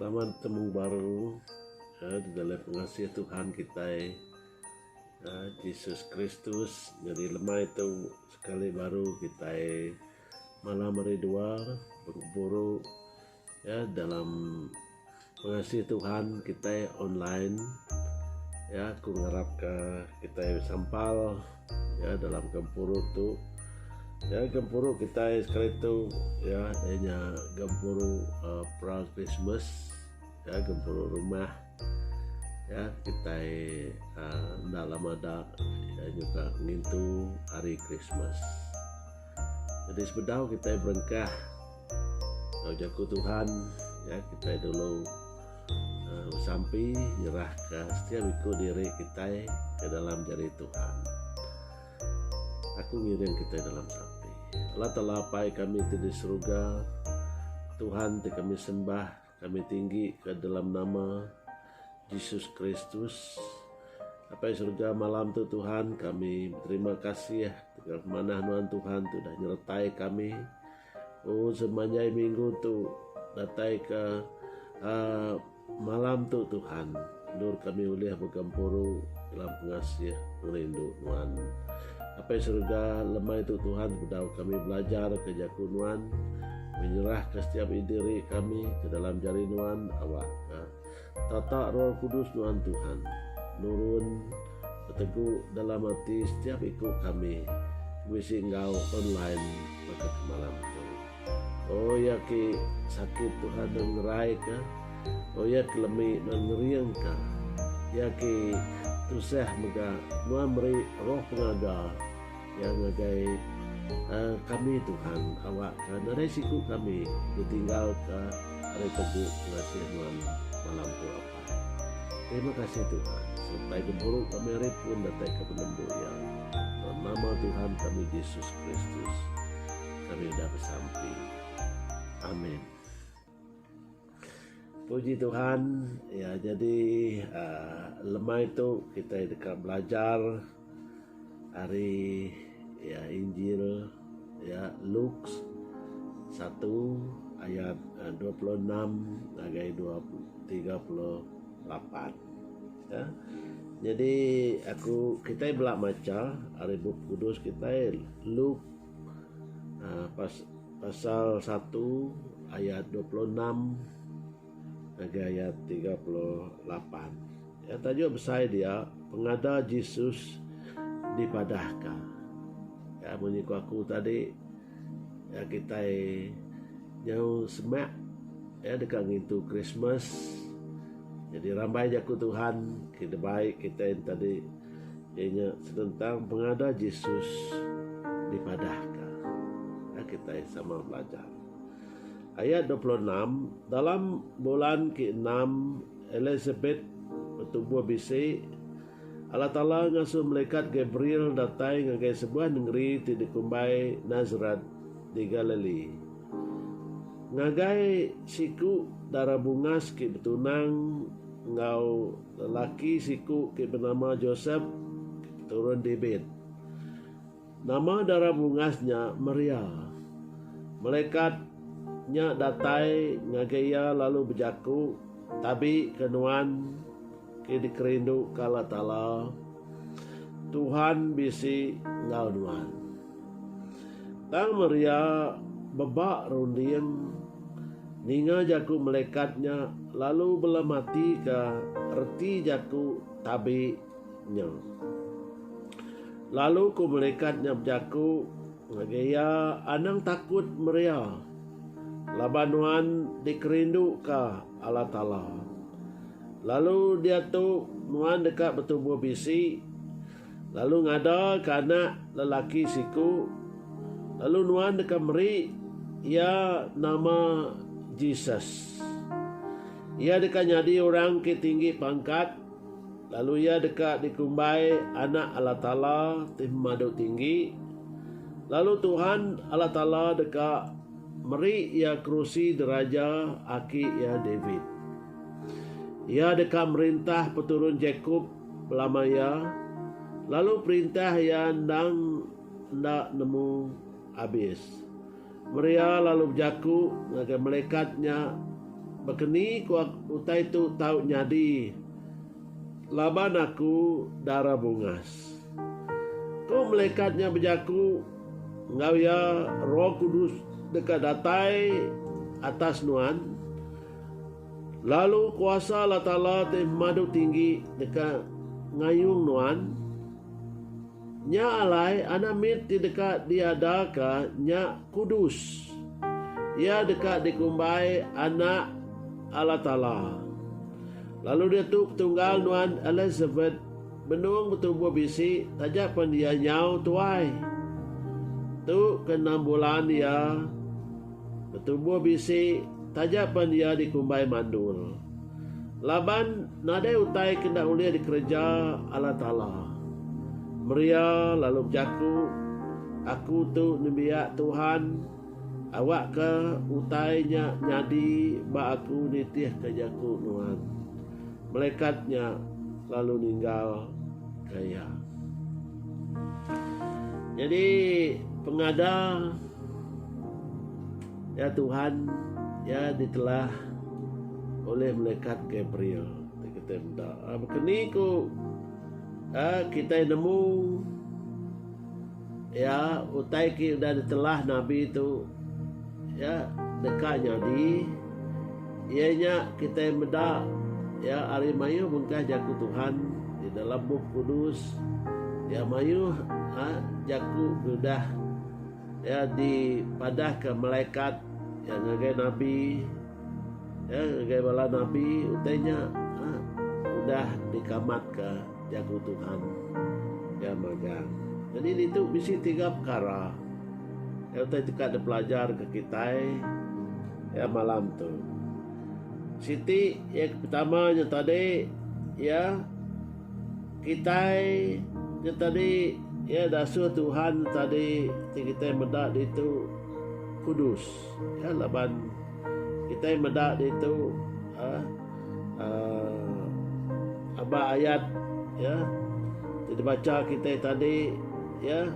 Selamat betemu baru di dalam pengasih Tuhan kitai Jesus Kristus. Nyadi lemai tu sekali baru kitai malam hari dua begempuru ya dalam pengasih Tuhan kitai online ya aku ngarap ka kitai sampal ya dalam gempuru tu ya gempuru kitai sekali tu ya iya nya gempuru uh, pra Christmas ya gempuru rumah ya kitai uh, enda lama da ya nyuka ngintu hari Christmas. Jadi sebedau kitai berengkah enggau jaku Tuhan ya kitai dulu uh, besampi nyerahka setiap iku diri kitai ke dalam jari Tuhan. Aku ngiring kitai dalam sampi. Allah Taala Apai kami ti di seruga, Tuhan ti kami sembah, Kami tinggi ke dalam nama Jesus Kristus. Apai surga malam tu Tuhan kami beterima kasih tegal pemanah nuan Tuhan tu dah nyertai kami. Oh semanjai minggu tu datai ke uh, malam tu Tuhan endur kami ulih begempuru dalam pengasih pengerindu nuan. Apai surga lemai tu Tuhan bedau kami belajar ke jaku nuan menyerahka setiap diri kami ke dalam jari nuan awakka tata Roh Kudus nuan Tuhan nurun betegu dalam ati setiap iku kami ke bisi enggau online baka ke malam tu. Oh iya ke sakit Tuhan nuan ngeraika, oh iya ke lemi nuan ngeringka, iya ke tusah mega nuan meri roh pengaga iya ngagai kami Tuhan awakka nadai siku kami ditinggalka ari tegu pengasih nuan malam tu Apai. Terima kasih Tuhan sertai gempuru kami ari pun datai ke penembu iya. Dalam nama Tuhan kami Jesus Kristus kami udah besampi. Amin. Puji Tuhan, ya jadi uh, lemai tu kita deka belajar ari ya Injil ya Luke 1 ayat 26 ngagai 38. Ya. Jadi aku kita bela maca ari Bup Kudus kita Luke uh, pas Pasal satu ayat 26 ngagai ayat 38. Ya, tajuk besai dia, Pengada Jesus Dipadahka. Ya, munyi ku aku tadi, ya, kitai nyau semak ya, deka ngintu Christmas. Jadi rambai jaku Tuhan ke dibai kitai tadi iya nya senentang pengada Jesus dipadahka. Ya, kitai sama belajar. Ayat 26, dalam bulan ke-enam Elizabeth betubuh bisi, Allah Taala ngasuh melikat Gabriel datai ngagai sebuah nengeri ti dikumbai Nazaret di Galili. Ngagai siku dara bungas ke betunang enggau lelaki siku ke benama Josep ke peturun David. Nama dara bungas nya Maria. Malaikat nya datai ngagai iya lalu bejaku, Tabi ke nuan ke dikerinduka Allah Taala, Tuhan bisi enggau nuan. Tang Maria beba runding ninga jaku malaikat nya lalu belematika reti jaku tabi nya. Lalu ku malaikat nya bejaku ngagai iya, Anang takut, Maria, laban nuan dikerinduka Allah Taala. Lalu diatu nuan deka betubuh bisi, lalu ngadaka anak lelaki siku, lalu nuan deka meri iya nama Jesus. Iya deka nyadi orang ke tinggi pangkat, lalu iya deka dikumbai Anak Allah Taala ti Pemadu Tinggi, lalu Tuhan Allah Taala deka meri iya kerusi diraja aki iya David. Iya deka merintah peturun Jakop belama iya, lalu perintah iya endang enda nemu abis. Maria lalu bejaku ngagai melikat nya. Baka ni ku utai tu tau nyadi laban aku dara bungas? Ku melikat nya bejaku enggau iya, Roh Kudus deka datai atas nuan, lalu kuasa Allah Taala ti Pemadu Tinggi deka ngayung nuan. Nya alai, anak mit ti deka diadaka nya kudus. Iya deka dikumbai Anak Allah Taala. Lalu diatu petunggal nuan Elisabet benung betubuh bisi taja pen iya nyau tuai. Tu keenam bulan iya betubuh bisi taja pen iya dikumbai mandul. Laban nadai utai ke enda ulih dikereja Allah Taala. Maria lalu bejaku, Aku tu nembiak Tuhan, awakka utai nya nyadi ba aku nitihka jaku nuan. Malaikat nya lalu ninggalka iya. Nyadi pengada Ya Tuhan, iya ditelah oleh malaikat Gabriel ti kitai meda. Baka ni ku kitai nemu ya utai ke udah ditelah nabi tu ya deka nyadi iya nya kitai meda ya ari mayuh bengkah jaku Tuhan di dalam Bup Kudus ya mayuh jaku ke udah Iya dipadahka malaikat iya ngagai nabi, iya ngagai bala nabi utai nya udah dikamatka jaku Tuhan iya magang. Nyadi ditu bisi tiga pekara iya utai ti ka dipelajarka kitai iya malam tu. Siti iya ke pertama nya tadi iya Kitai nya tadi iya dasuh Tuhan tadi ti kitai meda ditu kudus ya laban kitai meda ditu uhh aba ayat ya ti dibacha kitai tadi ya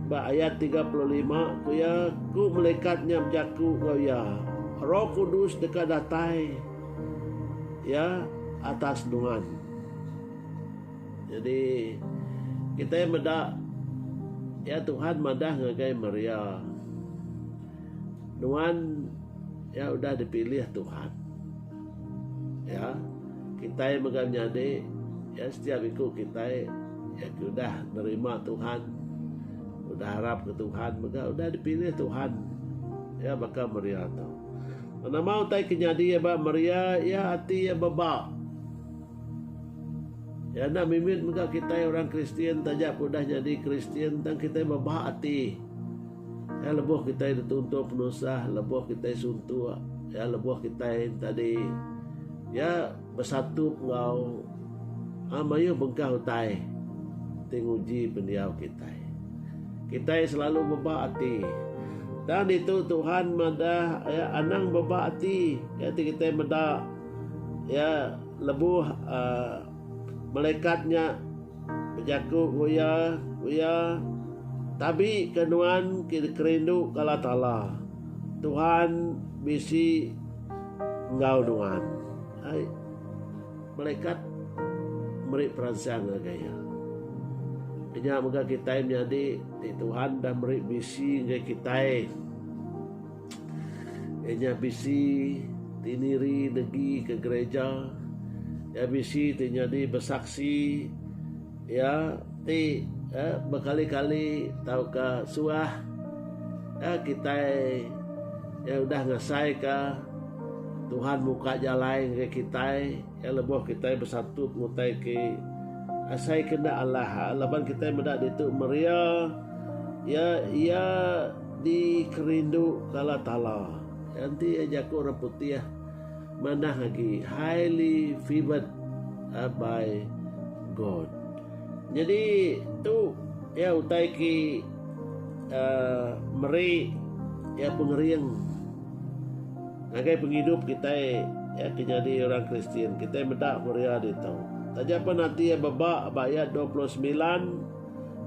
ba ayat 35 ku iya ku malaikat nya bejaku enggau iya Roh Kudus deka datai ya atas nuan. Jadi kitai meda ya Tuhan madah ngagai Maria nuan ya udah dipilih Tuhan. Ya kitai mega menyadi ya setiap iku kitai ya ke udah nerima Tuhan udah arap ke Tuhan mega udah dipilih Tuhan ya baka Maria tu. Nama utai ke nyadi ba Maria iya ati iya beba. Ya enda mimit mega kitai orang Kristian taja pun udah nyadi Kristian tang kitai beba ati. Ya lebuh kitai dituntung penusah, lebuh kitai suntuk, ya lebuh kitai tadi ya besatup enggau ha, mayuh bengkah utai ti nguji pendiau kitai. Kitai selalu beba ati. Tang ditu Tuhan madah ya anang beba ati ya ti kitai meda ya lebuh uh, malaikat nya bejaku ku iya ku iya tabi ke nuan ke dikerindu ke Allah Taala. Tuhan bisi enggau nuan. Ai malaikat meri peransang ngagai iya. Nya mega kitai menyadi ti Tuhan dah meri bisi ngagai kitai. Iya nya bisi ti niri negi ke gereja, iya bisi ti nyadi besaksi, iya ti eh, bekali-kali tauka suah eh, kitai iya udah ngasaika Tuhan muka jalai ngagai kitai. Iya lebuh kitai besatup ngutai ke asai ke enda alah laban kitai meda ditu Maria iya iya dikerindu ke Allah Taala. Enti iya jaku orang putih manah agi highly favoured by God. Nyadi tu iya utai ke uhh meri iya pengering. Ngagai pengidup kitai iya ke nyadi orang Kristian, kitai meda Maria ditu. Taja pen ati iya beba ba ayat 29,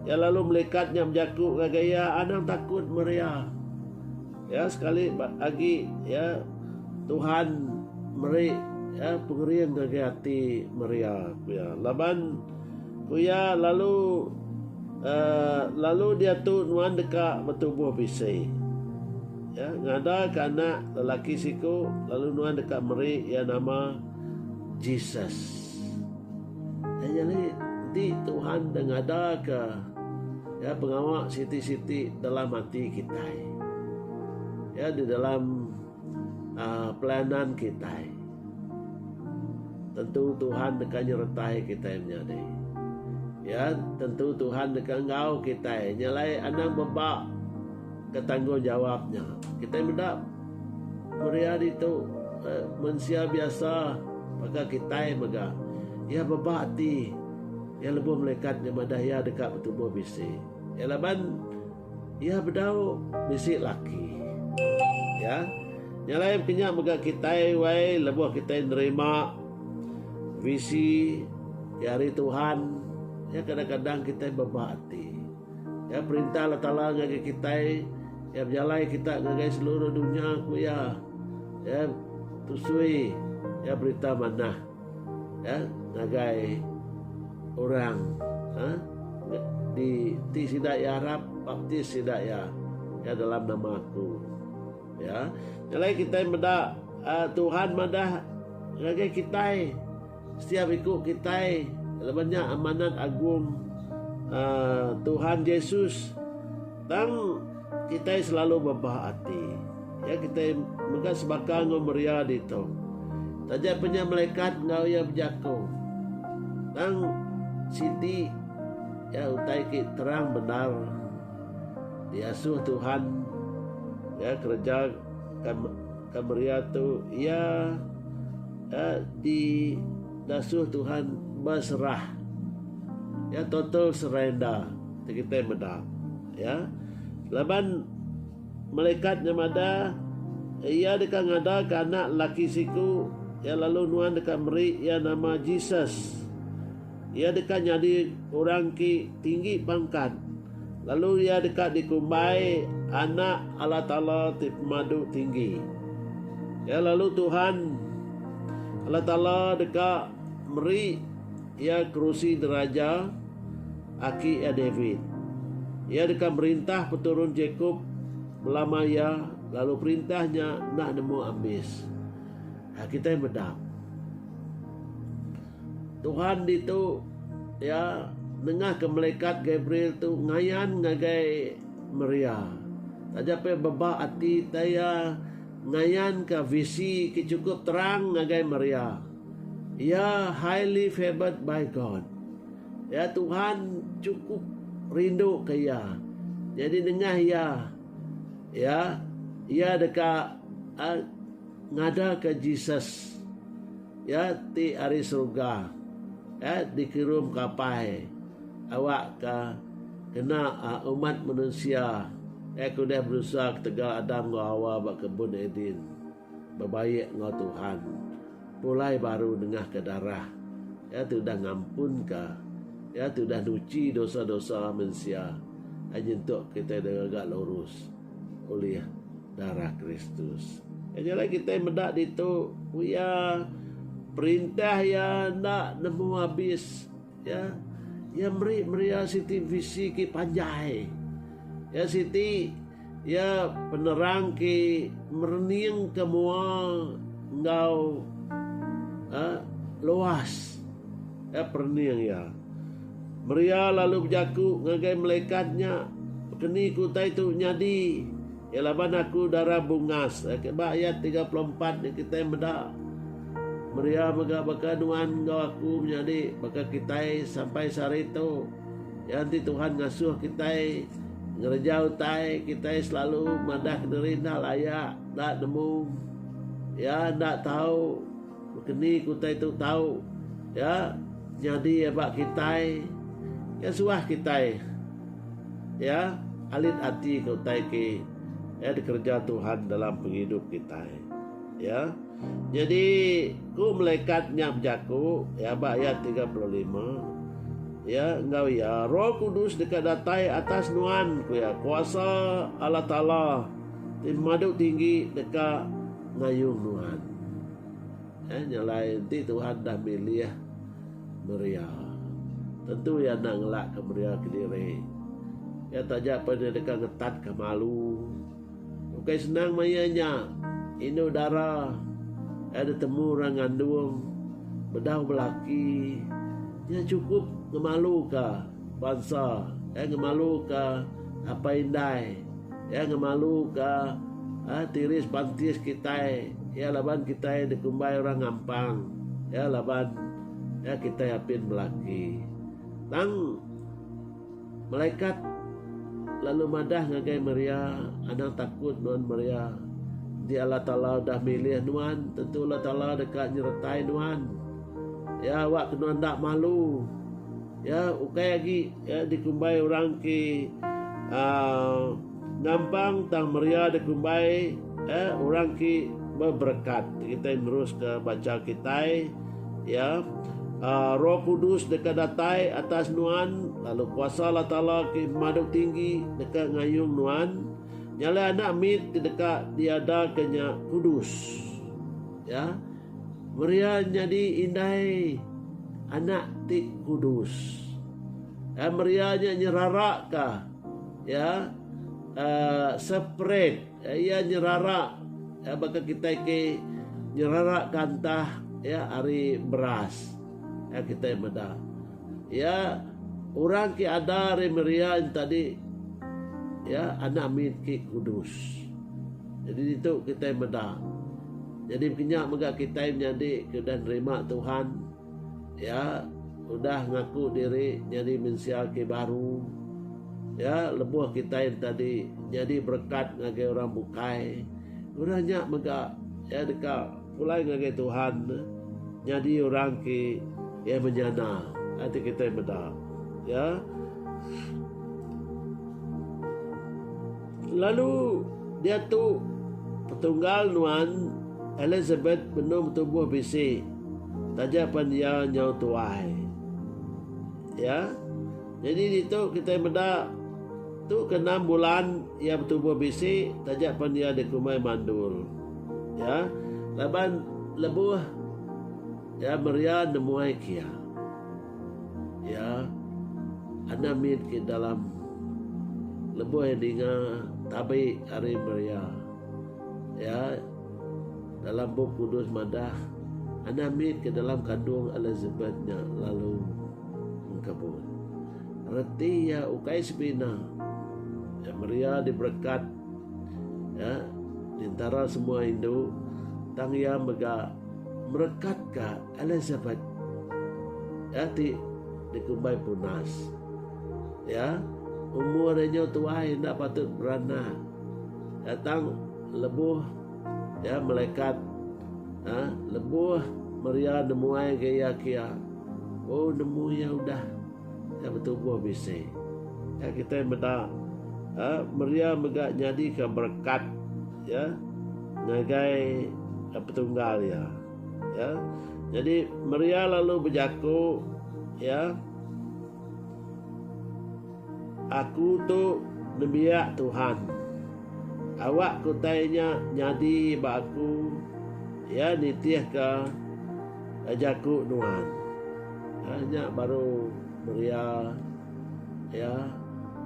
iya lalu melikat nya bejaku ngagai iya, Anang takut, Maria. Ya sekali agi ya Tuhan meri ya pengering ngagai ati Maria ku iya. Laban ku iya lalu uhh lalu diatu nuan deka betubuh bisi. Ya ngada ka anak lelaki siku lalu nuan deka meri iya nama Jesus. Ya nyadi enti Tuhan da ngada ka ya pengawa siti-siti dalam ati kitai. Ya di dalam uhh pelayanan kitai. Tentu Tuhan deka nyeretai kitai menyadi. Ya tentu Tuhan deka enggau kitai nya alai anang beba ke tanggungjawap nya. Kitai meda Maria ditu mensia biasa baka kitai mega. Iya beba ati iya lebuh melikat nya madah iya deka betubuh bisi. Iya laban iya bedau bisi laki. Ya. Nya alai ke nya mega kitai wai lebuh kitai nerima visi ti ari Tuhan ya kadang-kadang kitai beba ati. Ya perintah Allah Taala ngagai kitai ya bejalai kita ngagai seluruh dunya ku iya. Ya tusui ya berita manah ya ngagai orang ha di ti sida iya arap baptis sida iya ya dalam nama aku. Ya. Nyalai kitai meda uh, Tuhan madah ngagai kitai Setiap iku kitai laban nya amanat agung uhh Tuhan Jesus. Tang kitai selalu bebah ati. Ya kitai mega sebaka enggau Maria ditu. Taja pen nya malaikat enggau iya bejaku. Tang siti ya utai ti terang bendar diasuh Tuhan ya kereja ka Maria tu iya Di dasuh Tuhan beserah. Ya total surrender ti kitai meda. Ya. Laban malaikat nya madah iya deka ngadaka anak lelaki siku iya lalu nuan deka meri iya nama Jesus. Iya deka nyadi orang ti tinggi pangkat lalu iya deka dikumbai Anak Allah Taala ti Pemadu Tinggi. Iya lalu Tuhan Allah Taala deka meri iya kerusi diraja aki iya David. Iya deka merintah peturun Jakop belama iya lalu perintah nya enda nemu ambis. Kitai meda. Tuhan ditu iya nengah ke malaikat Gabriel tu ngayan ngagai Maria. Taja pia beba ati tai iya ngayanka visi ke chukup terang ngagai Maria. Iya highly favoured by God. Ya Tuhan chukup rindu ke iya. Jadi nengah iya ya iya deka ngadaka Jesus. Iya ti ari seruga iya dikirum ke Apai awakka kena umat manusia iya ke udah bedosa ketegal Adam enggau Hawa ba kebun Eden bebaik enggau Tuhan pulai baru nengahka darah iya ti udah ngampunka iya ti udah nuchi dosa-dosa mensia ai nyentuk kitai digaga lurus. Ulih darah Kristus. Nya alai kitai meda ditu ku iya perintah iya enda nemu abis ya. Iya meri meria siti visi ke panjai. Ya siti iya penerang ke merening ke mua enggau uhh luas ya perening iya. Maria lalu bejaku ngagai malaikat nya, Bekeni ku utai tu nyadi? Iya laban aku dara bungas. Ba ayat 34 nya kitai meda, Maria mega baka nuan enggau aku menyadi baka kitai sampai sehari tu. Iya enti Tuhan ngasuh kitai ngereja utai, kitai selalu madah kediri enda layak, enda nemu, iya enda tau. Bekeni ku utai tu tau ya nyadi aba kitai ya suah kitai ya alit ati ke utai ke ya dikereja Tuhan dalam pengidup kitai ya. Nyadi ku malaikat nya bejaku ya ba ayat 35 ya enggau iya Roh Kudus deka datai atas nuan ku iya kuasa Allah Taala. ti pemadu tinggi deka ngayung nuan. Eh nya alai enti Tuhan dah milih Maria, tentu iya enda ngelakka Maria kediri. Iya taja pen iya deka ngetatka malu. Ukai senang maya nya, indu dara iya ditemu orang ngandung bedau belaki. Nya chukup ngemaluka bansa, iya ngemaluka apai indai, iya ngemaluka uhh tiris bantis kitai iya laban kitai dikumbai orang ngampang iya laban iya kitai apin belaki. Tang Malaikat lalu madah ngagai Maria, Anang takut nuan Maria. Enti Allah Taala udah milih nuan, tentu Allah Taala deka nyeretai nuan. Ya awak ke nuan enda malu. Ya ukai agi ya dikumbai orang ke uhh ngampang tang Maria dikumbai ya orang ke beberekat. Kitai neruska bacha kitai ya. Roh Kudus deka datai atas nuan, lalu kuasa Allah Taala ke pemadu tinggi deka ngayung nuan. Nya alai anak mit ti deka diadaka nya kudus. Ya. Maria nyadi indai anak ti kudus. Ya, Maria nya nyeraraka ya uh, separate Iya nyerara iya baka kitai ke nyerara kantah iya ari beras iya kitai meda. Iya orang ke ada ari Maria nya tadi iya anak mit ke kudus. Jadi ditu kitai meda. Jadi mega nya mega kitai menyadi ke udah nerima Tuhan iya udah ngaku diri nyadi mensia ke baru. Iya lebuh kitai tadi nyadi berekat ngagai orang bukai. Udah nya mega iya deka pulai ngagai Tuhan nyadi orang ke iya menyana enti kitai meda. Ya. Lalu diatu petunggal nuan Elizabeth benung betubuh bisi taja pen iya nyau tuai. Ya. Nyadi ditu kitai meda tu ke enam bulan iya betubuh bisi taja pen iya dikumbai mandul. Ya. Laban lebuh iya Maria nemuai ke iya. Ya. Anak mit ke dalam lebuh iya ninga tabi ari Maria. Ya. Dalam Bup Kudus madah anak mit ke dalam kandung Elizabeth nya lalu Engkebut. Reti iya ukai semina ya Maria diberekat ya di entara semua indu tang iya mega merekatka Elizabeth ya ti dikumbai punas. Ya umur iya nyau tuai enda patut beranak. Ya tang lebuh ya malaikat ha lebuh Maria nemuai ga iya kia. Oh nemu iya udah iya betubuh bisi. Ya kitai meda uhh Maria mega nyadika berekat ya ngagai petunggal iya. Ya. Jadi Maria lalu bejaku ya Aku tu nembiak Tuhan. Awak ke utai nya nyadi ba aku iya nitihka jaku nuan. Nya baru Maria iya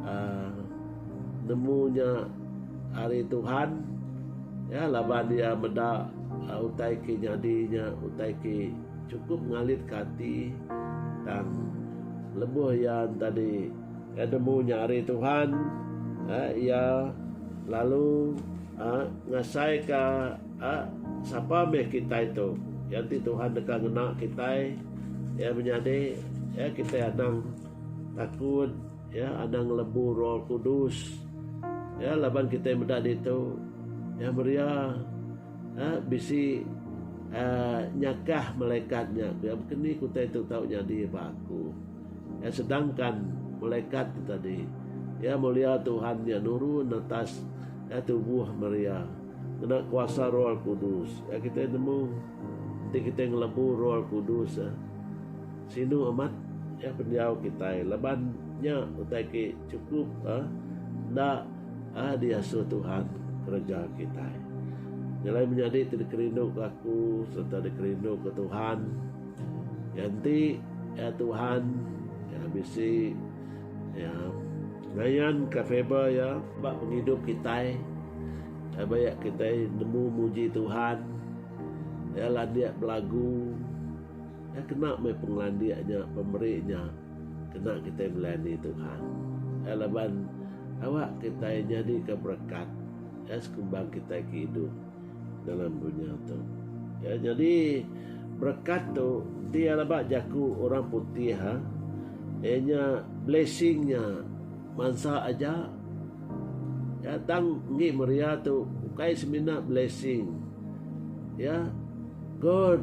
uhh nemu nya ari Tuhan iya laban iya meda utai ke nyadi nya utai ke chukup ngalitka ati tang lebuh iya tadi iya nemu nya ari Tuhan uhh iya lalu uhh ngasaika uhh sapa meh kitai tu. Iya enti Tuhan deka ngena kitai iya menyadi iya kitai anang takut iya anang ngelebu Roh Kudus iya laban kitai meda ditu iya meria uhh bisi uhh nyakah malaikat nya pia baka ni ku utai tu tau nyadi ba aku. Iya sedangkan malaikat tu tadi iya mulia Tuhan nya nurun atas iya tubuh Maria ngena kuasa Roh Kudus. Iya kitai nemu enti kitai ngelebu Roh Kudus sinu amat iya pendiau kitai laban nya utai ke chukup uhh enda uhh diasuh Tuhan. kereja kitai. Nyelai menyadi ti dikerinduka aku sereta dikerinduka Tuhan. Ya enti ya Tuhan ya bisi ya ngayanka favor iya ba pengidup kitai ya ba kitai nemu muji Tuhan ya landik belagu ya kena meh pengelandik nya pemeri nya kena kitai melayani Tuhan. Ya laban awak kitai nyadika berekat ya sekumbang kitai ke idup dalam dunya tu. Ya nyadi berekat tu enti iya leba jaku orang putih ha iya nya blessing nya bansa aja ya tang enggi Maria tu ukai semina blessing ya God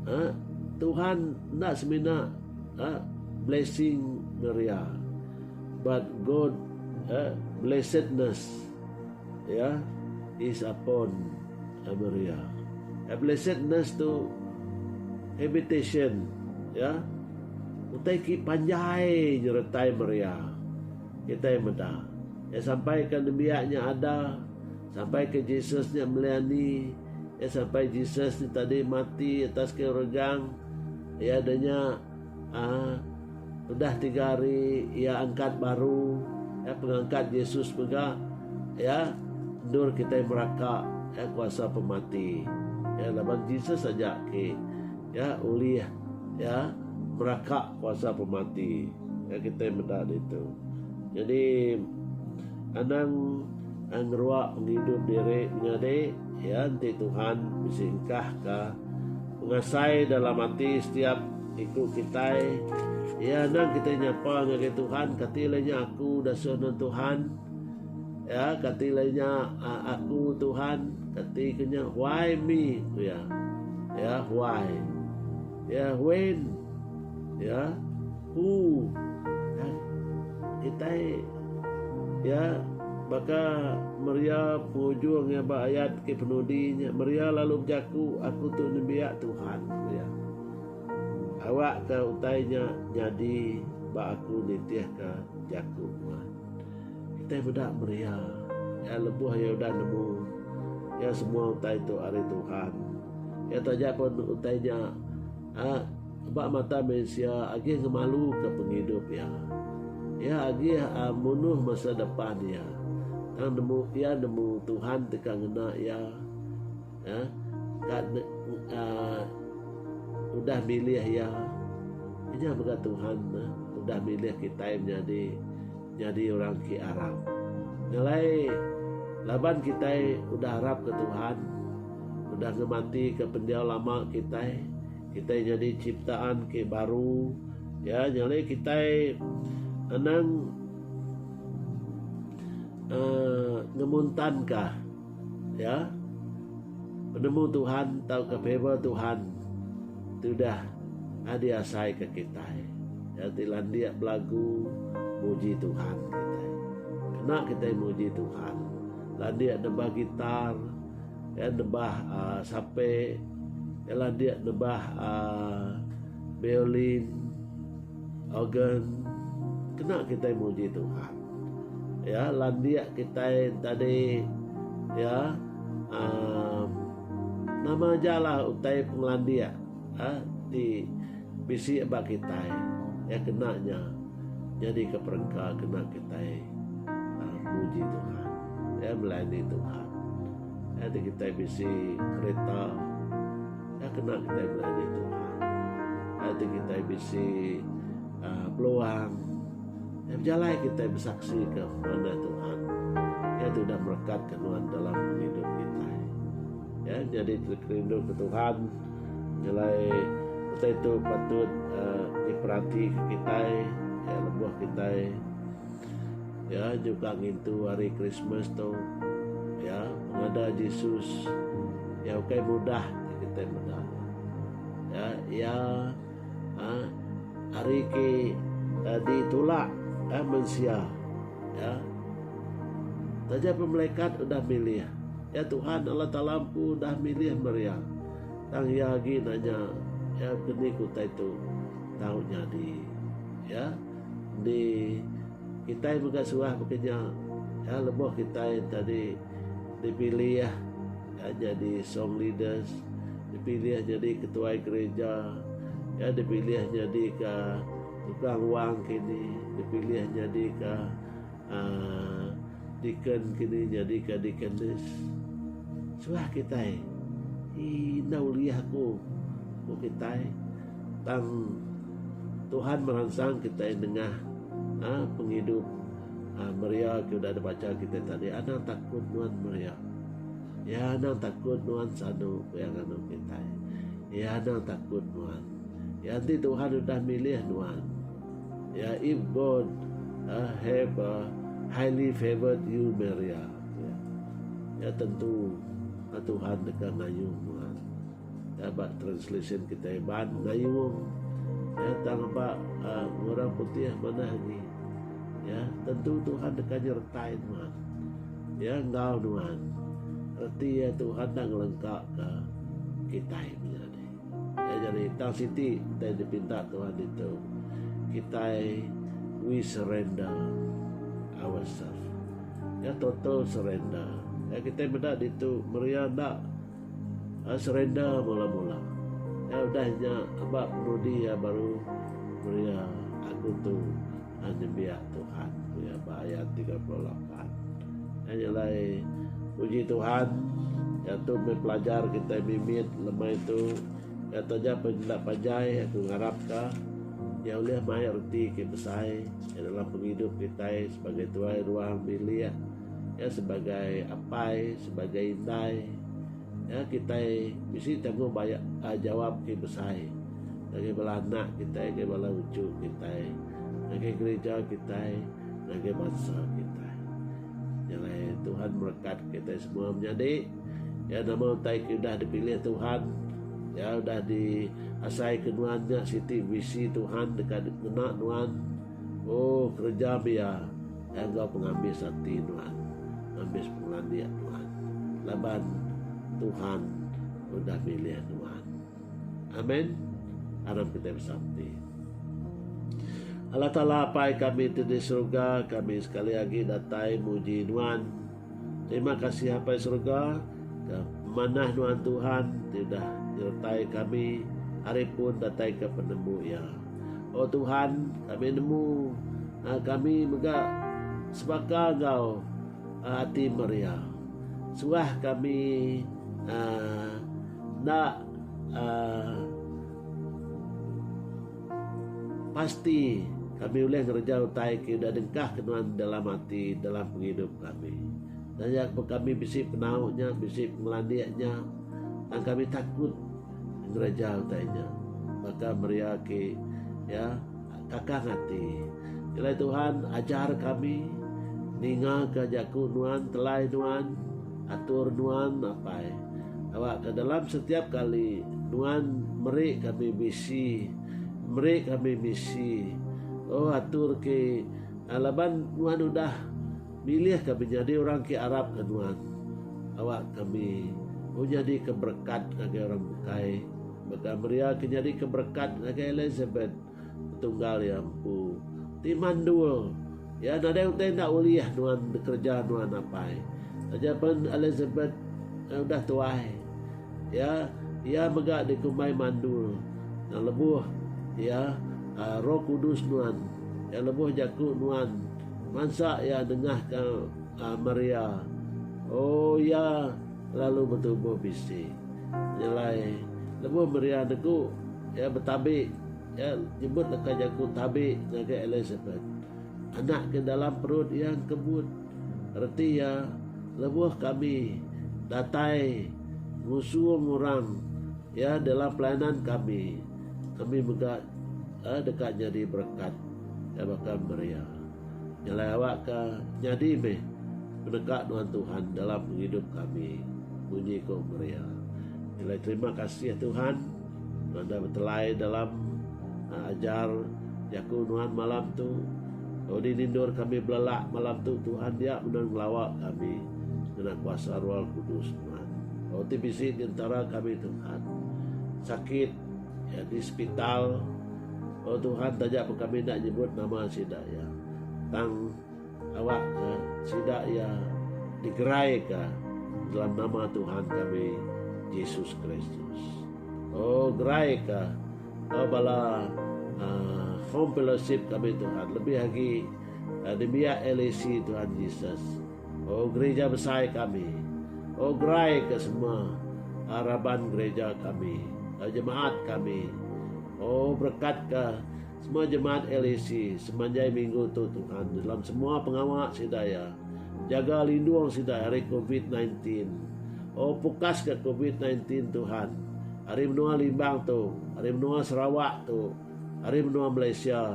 ha Tuhan enda semina ha blessing Maria but God ha blessedness ya is upon Maria. A blessedness tu habitation ya utai ki panjai nyeretai Maria kitai meda ya sampai ke nembiak nya ada sampai ke Jesus nya melayani ya sampai Jesus nya tadi mati atas kayu regang ya da nya aaa udah tiga hari iya angkat baru ya pengangkat Jesus mega ya endur kitai meraka ya kuasa pemati ya laban Jesus aja ke ya ulih ya meraka kuasa pemati ya kitai meda ditu. Jadi anang ngerua pengidup diri menyadi ya enti Tuhan bisi engkah ka pengasai dalam ati setiap iku kitai ya anang kitai nyapa ngagai Tuhan kati le nya aku dasuh nan Tuhan ya kati le nya aku Tuhan kati ke nya why me ku iya ya why ya when ya who ya kitai ya baka Maria pengujung iya ba ayat ke penudi nya Maria lalu bejaku aku tu nembiak Tuhan ku iya. Awakka utai nya nyadi ba aku nitihka jaku nuan. Kitai meda Maria, iya lebuh iya udah nemu iya semua utai tu ari Tuhan. Iya taja pun utai nya aaa ba mata mensia agih ngemaluka pengidup iya. Iya agih aaa munuh masa depan iya. Tang nemu iya nemu Tuhan deka ngena iya. Aaa ka ne aaa udah milih iya. Inya mega Tuhan udah milih kitai menyadi nyadi orang ke arap. Nyelai laban kitai udah arap ke Tuhan, udah ngematika pendiau lama kitai, kitai nyadi ciptaan ke baru ya nyelai kitai anang aaa ngemuntanka ya penemu Tuhan tauka favor Tuhan ti udah diasaika kitai. Ya ti landik belagu muji Tuhan kitai. Kena kitai muji Tuhan. Landik nebah gitar, ya nebah aaa sape, ya landik nebah aaa violin, organ. Kena kitai muji Tuhan. Ya landik kitai tadi ya aaa nama aja lah utai pengelandik aaa ti bisi ba kitai ya kena nya nyadika perengka kena kitai aaa muji Tuhan ya melayani Tuhan. Ya ti kitai bisi kereta ya kena kitai melayani Tuhan. Ya ti kitai bisi aaa peluang Ya bejalai kitai besaksi ke manah Tuhan. Iya ti udah merekat ke nuan dalam pengidup kitai. Ya nyadi kerindu ke Tuhan nyelai utai tu patut uhh diperati ke kitai ya lebuh kitai ya nyuka ngintu hari Krismas tu ya pengada Jesus ya ukai mudah ti kitai meda ya iya uhh ari ke ditulak mensia ya. Taja pun malaikat udah milih ya Tuhan Allah Taala empu udah milih Maria tang iya agi nanya ya keni ku utai tu tau nyadi ya. Endi kitai mega suah baka nya ya lebuh kitai tadi. dipilih ya nyadi song leaders, dipilih nyadi ketuai gereja, ya dipilih nyadi ka tukang wang kini, dipilih nyadi ka uhh deacon kini, nyadi ka deaconess. Suah kitai enda ulih aku ku kitai tang Tuhan meransang kitai nengah uhh pengidup Maria ke udah dibacha kitai tadi anang takut nuan Maria. Iya anang takut nuan sanu ku iya nganu kitai. Iya anang takut nuan. Iya enti Tuhan udah milih nuan. Iya if God uh, have uh, highly favored you Maria. Iya, ya tentu uh, Tuhan deka ngayung nuan. Ya ba translation kitai Iban ngayung. Ya tang ba uh, orang putih manah agi. Ya tentu Tuhan deka nyertai nuan. Ya enggau nuan. Reti ya Tuhan enda ngelengkaka kitai menyadi. Ya jadi tang siti utai dipinta Tuhan ditu kitai we surrender ourselves. Ya total surrender. Ya kitai meda ditu Maria enda surrender mula-mula. Ya udah nya aba penudi iya baru Maria aku tu nembiak Tuhan ku iya ba ayat 38. Nya nyelai puji Tuhan ya tu meh pelajar kitai mimit lemai tu ya taja pen enda panjai aku ngarap ka ya ulih mai reti ke besai dalam pengidup kitai sebagai tuai ruang bilik. Ya sebagai apai, sebagai indai, ya kitai bisi tanggung ba jawab ti besai ngagai bala anak kitai, ngagai bala uchu kitai, ngagai gereja kitai, ngagai bansa kitai. Nya alai Tuhan merekat kitai semua menyadi. Ya nama utai ke udah dipilih Tuhan, ya udah diasai ke nuan nya siti visi Tuhan deka ngena nuan. Oh kereja meh iya. Enggau pengambis ati nuan, ngambis pengelandik nuan, laban Tuhan udah milih nuan. Amen. Aram kitai besampi. Allah Taala Apai kami ti di surga, kami sekali agi datai muji nuan. Terima kasih Apai surga ke manah nuan Tuhan ti udah nyertai kami ari pun datai ke penemu iya. O Tuhan, kami nemu kami mega sebaka enggau ati Maria. Suah kami enda pasti kami ulih ngereja utai ke udah dengkahka nuan dalam ati dalam pengidup kami. Taja pun kami bisi penau nya, bisi pengelandik nya, tang kami takut ngereja utai nya. Baka Maria ke ya kakang ati. Jalai Tuhan ajar kami ninga ka jaku nuan telai nuan atur nuan apai. Awakka dalam setiap kali nuan meri kami visi meri kami misi oh atur ke laban nuan udah Milih kami nyadi orang ke arapka nuan. Awak kami oh nyadika berekat ngagai orang bukai, baka Maria ke nyadika berekat ngagai Elizabeth, petunggal iya empu, ti mandul. Ya nadai utai enda ulih nuan dikereja nuan apai. Taja pen Elizabeth udah tuai, ya iya mega dikumbai mandul. Tang lebuh ya Roh Kudus nuan, ya lebuh jaku nuan Mansa iya nengahka Maria. Oh, iya lalu betubuh bisi. Nyelai, lebuh Maria negu, iya betabi, iya nyebut leka jaku tabi ngagai Elisabet. Anak ke dalam perut iya engkebut. Reti iya, lebuh kami datai ngusung orang iya dalam pelayanan kami, kami mega deka nyadi berekat. Iya baka Maria. Nyelai awakka nyadi meh peneka nuan Tuhan dalam pengidup kami, munyi ku Maria. Nyelai terima kasih Tuhan, nuan dah betelai dalam ajar jaku nuan malam tu. Udi nindur kami belelak malam tu Tuhan dia meh nuan ngelawa kami ngena kuasa Roh Kudus nuan. Oh ti bisi di entara kami Tuhan sakit di sepital. Oh Tuhan taja pun kami enda nyebut nama sida iya tang awak ka sida iya digerai ka. Dalam nama Tuhan kami Jesus Kristus. Oh gerai ka oh bala uh, home fellowship kami Tuhan lebih agi uh, nembiak LAC Tuhan Jesus. Oh gereja besai kami. Oh gerai ka semua uh, raban gereja kami, uh, jemaat kami. Oh berekat ka semua jemaat LAC semanjai minggu tu Tuhan dalam semua pengawa sida iya. Jaga lindung sida ari covid 19. Oh pukas ka covid 19 Tuhan ari menua Limbang tu, ari menua Sarawak tu, ari menua Malaysia,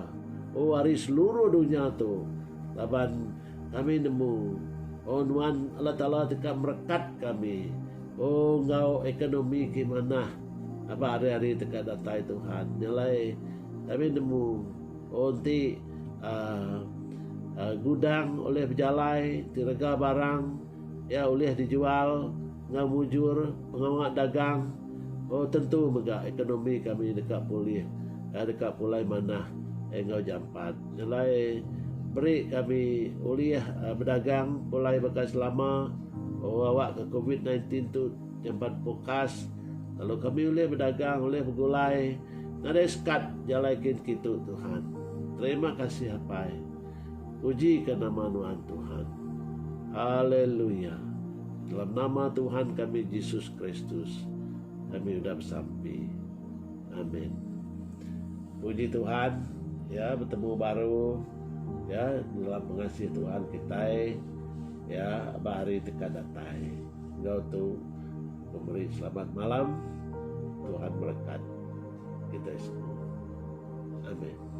oh ari seluruh dunya tu laban kami nemu oh nuan Allah Taala deka merekat kami oh enggau ekonomi ke manah aba hari-hari deka datai Tuhan. Nya alai kami nemu Oh enti uhh gudang ulih bejalai ti rega barang iya ulih dijual enggau mujur pengawa dagang oh tentu mega ekonomi kami deka pulih deka pulai manah enggau jampat. Nyelai beri kami ulih bedagang pulai baka selama oh awak ke covid 19 tu jampat pukas lalu kami ulih bedagang ulih begulai. Nadai sekat jalai kin kitu Tuhan. Terima kasih Apai. Puji ka nama nuan Tuhan. Haleluya. Dalam nama Tuhan kami Jesus Kristus kami udah besampi. Amin. Puji Tuhan ya betemu baru ya dalam pengasih Tuhan kitai ya ba hari teka datai. Enggau tu Pemeri selamat malam. Tuhan merekat kitai semua. Amin.